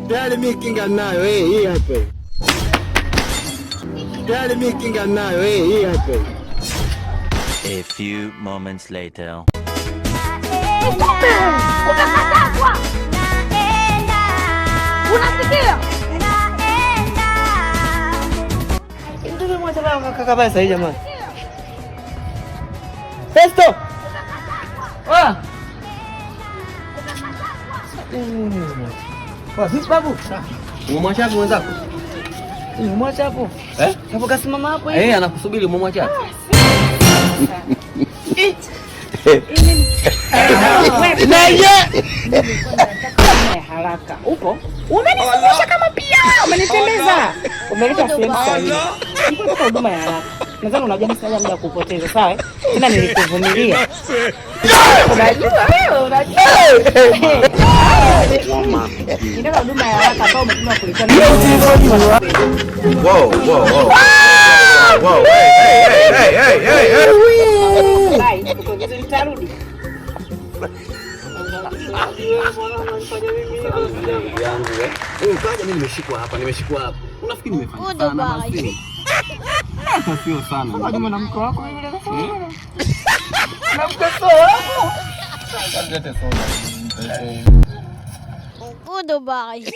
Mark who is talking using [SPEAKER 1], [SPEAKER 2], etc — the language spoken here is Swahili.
[SPEAKER 1] Tayari mimi kinga nayo, eh, hii hapa. Tayari mimi kinga nayo, eh, hii hapa.
[SPEAKER 2] A few moments later.
[SPEAKER 3] Nikupe! Umekatazwa! Unasikia?
[SPEAKER 4] Kaka basi hii jamani. Festo. Ah. Kwa vipi babu?
[SPEAKER 5] Umemwacha hapo mwenzako?
[SPEAKER 4] Umemwacha hapo?
[SPEAKER 5] Eh?
[SPEAKER 4] Hapo kasimama hapo hivi.
[SPEAKER 5] Eh, anakusubiri umemwacha hapo.
[SPEAKER 6] Haraka upo, umenizungusha kama pia, umenitembeza, umeleta sehemu sahihi. Nilikuwa nataka huduma ya haraka. Nadhani unajua mimi sina muda wa kupoteza, sawa? Eh? Tena nilikuvumilia. Unajua wewe, unajua. Nitaka huduma ya haraka ambayo umetuma kulipia.
[SPEAKER 7] Whoa, whoa, whoa. Whoa, hey, hey, hey, hey, hey, hey.
[SPEAKER 6] Bye, uko vizuri, nitarudi.
[SPEAKER 5] Yangu eh. Wewe ukaja mimi nimeshikwa hapa, nimeshikwa hapa. Unafikiri nimefanya sana basi? Hata sio sana.
[SPEAKER 4] Unajua na mke wako yule sasa. Na mtoto wako.
[SPEAKER 5] Lete soda.
[SPEAKER 3] Goodbye.